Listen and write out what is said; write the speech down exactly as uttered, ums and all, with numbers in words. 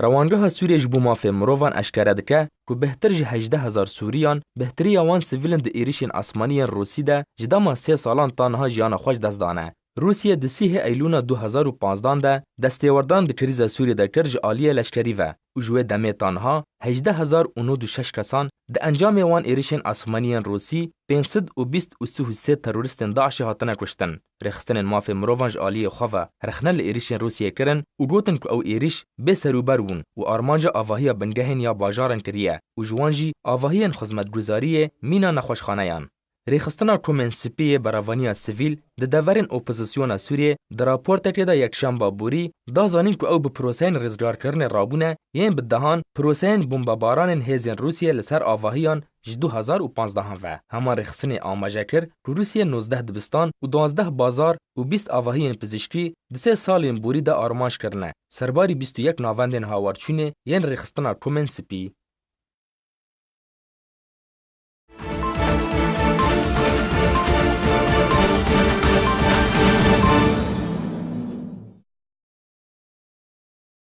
Rewangeha Sûriyê ji bo mafê mirovan eşkere dike ku bêhtir ji hejdeh hezar Sûriyan bêhtiriya wan sivîl in di êrişên asmanî yên Rûsî de ji dema sê salan ta niha jiyana xwe ji dest dane. Rûsya di sîhê Eylûna du hezar û panzdan de destêwerdan di krîza Sûriyê de kir ji aliyê leşkerî ve û ji wê demê ta niha hejdeh hezar û nod û şeş kesan di encamê wan êrişên asmanî yên Rûsî pênc sed û bîst û sih û sê terorîstên DAIŞê hatine kuştin. Rêxistinên mafê mirovan ji aliyê xwe ve rexne li êrişên Rûsiyê kirin û gotin ku ew êrîş bê serûber bûn û armanca avahiya bingehên ya bajaran kiriye û ji wan jî avahiyên xizmetguzariyê mîna nexweşxaneyan. Rêxistina Komên Spî yê Berevaniya Sivîl di deverên opozisyona Sûriyê di raportekê de yekşemba borî da zanîn ku ew bi proseyên rizgarkirinê rabûne yên bi dehan proseyên bombebaranên hêzên Rûsiyê li ser avahiyan ji du hezar û panzdehan ve. Hema rêxistinê amaje kir ku Rûsiyê nozdeh dibistan û duwazdeh bazar û bîst avahiyên pizîşkî di sê salên borî de armanc kirine, serbarî bîst û yek navendên hawarçûnê yên Rêxistina Komên Spî.